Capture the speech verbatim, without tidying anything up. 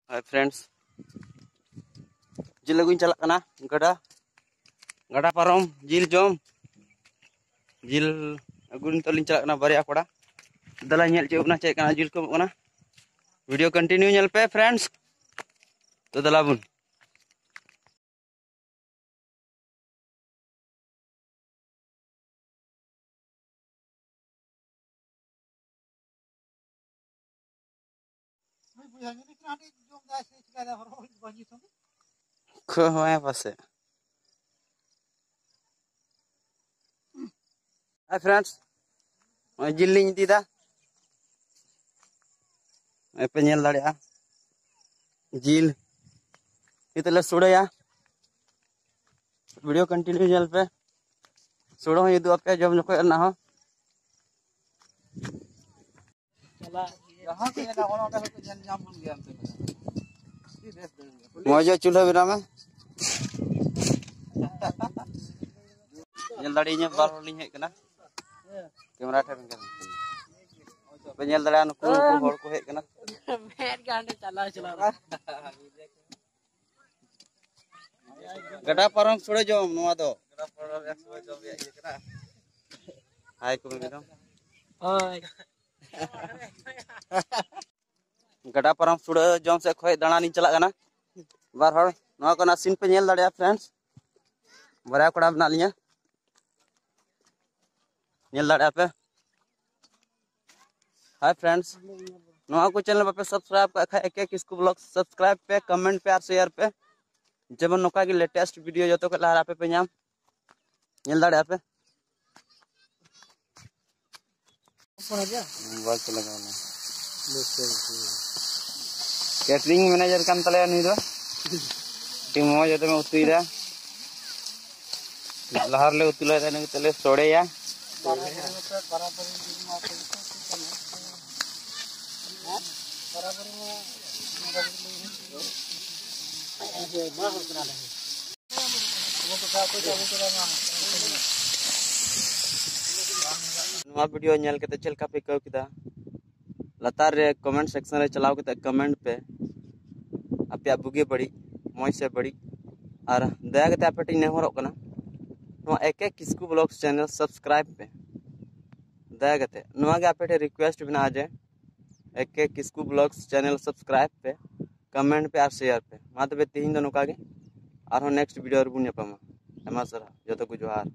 ᱦᱳᱭ friends, ᱡᱤᱞ ᱟᱹᱜᱩᱧ ᱪᱟᱞᱟᱜ ᱠᱟᱱᱟ ᱜᱟᱰᱟ, ᱜᱟᱰᱟ ᱯᱟᱨᱚᱢ ᱡᱤᱞ ᱡᱚᱢ᱾ ᱡᱤᱞ ᱟᱹᱜᱩ ᱱᱤᱛᱚᱜ ᱞᱤᱧ ᱪᱟᱞᱟᱜ ᱠᱟᱱᱟ ᱵᱟᱨᱭᱟ ᱠᱚᱲᱟ᱾ ᱫᱮᱞᱟ ᱧᱮᱞ ᱦᱚᱪᱚ ᱵᱚᱱᱟ ᱪᱮᱫ ᱠᱟᱱᱟ ᱡᱤᱞ ᱠᱚ ᱮᱢᱚᱜ ᱠᱟᱱᱟ᱾ Video continue ᱧᱮᱞ ᱯᱮ friends᱾ ᱛᱚ ᱫᱮᱞᱟ ᱵᱚᱱ᱾ ᱠᱷᱚ ᱦᱚᱸ ᱯᱟᱥᱮ᱾ Hi friends, ᱱᱚᱜᱼᱚᱭ ᱡᱤᱞ ᱞᱤᱧ ᱤᱫᱤᱭᱮᱫᱟ᱾ ᱱᱚᱜᱼᱚᱭ ᱯᱮ ᱧᱮᱞ ᱫᱟᱲᱮᱭᱟᱜᱼᱟ ᱡᱤᱞ᱾ ᱱᱤᱛᱚᱜ ᱞᱮ ᱥᱳᱲᱮᱭᱟ᱾ Video continue ᱧᱮᱞ ᱯᱮ᱾ ᱥᱳᱲᱮ ᱦᱚᱸᱧ ᱩᱫᱩᱜ ᱟᱯᱮᱭᱟ ᱡᱚᱢ ᱡᱚᱠᱷᱚᱡ ᱨᱮᱱᱟᱜ ᱦᱚᱸ᱾ ᱡᱟᱦᱟᱸ ᱠᱚ ᱧᱮᱞᱟ ᱚᱱᱟ ᱚᱸᱰᱮ ᱦᱚᱸᱠᱚ ᱧᱮᱞ ᱧᱟᱢ ᱵᱚᱱ ᱜᱮᱭᱟ ᱮᱱᱛᱮ᱾ ᱢᱚᱡᱽ ᱧᱚᱜ ᱪᱩᱞᱦᱟᱹ ᱵᱮᱱᱟᱣ ᱢᱮ᱾ ᱧᱮᱞ ᱫᱟᱲᱮᱭᱟᱹᱧᱟ ᱵᱟᱨ ᱦᱚᱲ ᱞᱤᱧ ᱦᱮᱡ ᱠᱟᱱᱟ᱾ Camera ᱴᱷᱮᱱ ᱜᱮ᱾ ᱯᱮ ᱧᱮᱞ ᱫᱟᱲᱮᱭᱟᱜᱼᱟ ᱱᱩᱠᱩ, ᱱᱩᱠᱩ ᱦᱚᱲ ᱠᱚ ᱦᱮᱡ ᱠᱟᱱᱟ᱾ ᱢᱮᱫ ᱜᱮ ᱦᱟᱸᱰᱮ ᱪᱟᱞᱟᱣ ᱪᱟᱞᱟᱣ᱾ ᱜᱟᱰᱟ ᱯᱟᱨᱚᱢ ᱥᱳᱲᱮ ᱡᱚᱢ ᱱᱚᱣᱟ ᱫᱚ᱾ ᱜᱟᱰᱟ ᱯᱟᱨᱚᱢ ᱥᱳᱲᱮ ᱡᱚᱢ ᱨᱮᱭᱟᱜ ᱤᱭᱟᱹ ᱠᱟᱱᱟ᱾ Hi ᱠᱚ ᱢᱮ ᱢᱮᱰᱟᱢ᱾ ᱦᱳᱭ᱾ ᱜᱟᱰᱟ ᱯᱟᱨᱚᱢ ᱥᱩᱲᱟᱹ ᱡᱚᱢ ᱥᱮᱫ ᱠᱷᱚᱡ ᱫᱟᱬᱟᱱᱤᱧ ᱪᱟᱞᱟᱜ ᱠᱟᱱᱟ᱾ ᱵᱟᱨ ᱦᱚᱲ ᱱᱚᱣᱟ ᱠᱚᱨᱮᱱᱟᱜ scene ᱯᱮ ᱧᱮᱞ ᱫᱟᱲᱮᱭᱟᱜᱼᱟ friends᱾ ᱵᱟᱨᱭᱟ ᱠᱚᱲᱟ ᱢᱮᱱᱟᱜ ᱞᱤᱧᱟ, ᱧᱮᱞ ᱫᱟᱲᱮᱭᱟᱜᱼᱟ ᱯᱮ᱾ Hi friends, ᱱᱚᱣᱟ ᱠᱚ channel ᱵᱟᱯᱮ subscribe ᱠᱟᱜ ᱠᱷᱟᱡ ᱮᱠᱮ ᱠᱤᱥᱠᱩ vlog subscribe ᱯᱮ, comment ᱯᱮ ᱟᱨ share ᱯᱮ, ᱡᱮᱢᱚᱱ ᱱᱚᱝᱠᱟ ᱜᱮ latest video ᱡᱚᱛᱚ ᱠᱷᱚᱡ ᱞᱟᱦᱟ ᱨᱮ ᱟᱯᱮ ᱯᱮ ᱧᱟᱢ᱾ ᱧᱮᱞ ᱫᱟᱲᱮᱭᱟᱜᱼᱟ ᱯᱮ᱾ ᱢᱳᱵᱟᱭᱤᱞ ᱠᱚ ᱞᱟᱜᱟᱣ ᱞᱮᱱᱟ᱾ Catering manager ᱠᱟᱱ ᱛᱟᱞᱮᱭᱟ ᱱᱩᱭ ᱫᱚ᱾ ᱟᱹᱰᱤ ᱢᱚᱡᱽ ᱮᱠᱫᱚᱢᱮ ᱩᱛᱩᱭᱮᱫᱟ᱾ ᱞᱟᱦᱟ ᱨᱮᱞᱮ ᱩᱛᱩ ᱞᱮᱫᱟ, ᱤᱱᱟᱹ ᱠᱟᱛᱮ ᱞᱮ ᱥᱚᱲᱮᱭᱟ᱾ ᱱᱚᱣᱟ video ᱧᱮᱞ ᱠᱟᱛᱮ ᱪᱮᱫ ᱞᱮᱠᱟ ᱯᱮ ᱟᱹᱭᱠᱟᱹᱣ ᱠᱮᱫᱟ? ᱞᱟᱛᱟᱨ ᱨᱮ comment section ᱨᱮ ᱪᱟᱞᱟᱣ ᱠᱟᱛᱮ comment ᱯᱮ᱾ ᱟᱯᱮᱭᱟᱜ ᱵᱩᱜᱤ ᱵᱟᱹᱲᱤᱡ, ᱢᱚᱡᱽ ᱥᱮ ᱵᱟᱹᱲᱤᱡ᱾ ᱟᱨ ᱫᱟᱭᱟ ᱠᱟᱛᱮ ᱟᱯᱮ ᱴᱷᱮᱱ ᱤᱧ ᱱᱮᱦᱚᱨᱚᱜ ᱠᱟᱱᱟ, ᱱᱚᱣᱟ ᱮᱠᱮ ᱠᱤᱥᱠᱩ ᱵᱞᱚᱜᱥ ᱪᱮᱱᱮᱞ ᱥᱟᱵᱥᱠᱨᱟᱭᱤᱵ ᱯᱮ᱾ ᱫᱟᱭᱟ ᱠᱟᱛᱮ ᱱᱚᱣᱟ ᱜᱮ ᱟᱯᱮ ᱴᱷᱮᱱ ᱨᱤᱠᱩᱭᱮᱥᱴ ᱢᱮᱱᱟᱜᱼᱟ ᱡᱮ ᱮᱠᱮ ᱠᱤᱥᱠᱩ ᱵᱞᱚᱜᱥ ᱪᱮᱱᱮᱞ ᱥᱟᱵᱥᱠᱨᱟᱭᱤᱵ ᱯᱮ, ᱠᱚᱢᱮᱱᱴ ᱯᱮ ᱟᱨ ᱥᱮᱭᱟᱨ ᱯᱮ᱾ ᱢᱟ ᱛᱚᱵᱮ ᱛᱮᱦᱮᱧ ᱫᱚ ᱱᱚᱝᱠᱟ ᱜᱮ, ᱟᱨᱦᱚᱸ ᱱᱮᱠᱥᱴ ᱵᱷᱤᱰᱤᱭᱳ ᱨᱮᱵᱚᱱ ᱧᱟᱯᱟᱢᱟ᱾ ᱟᱭᱢᱟ ᱥᱟᱨᱦᱟᱣ, ᱡᱚᱛᱚ ᱠᱚ ᱡᱚᱦᱟᱨ᱾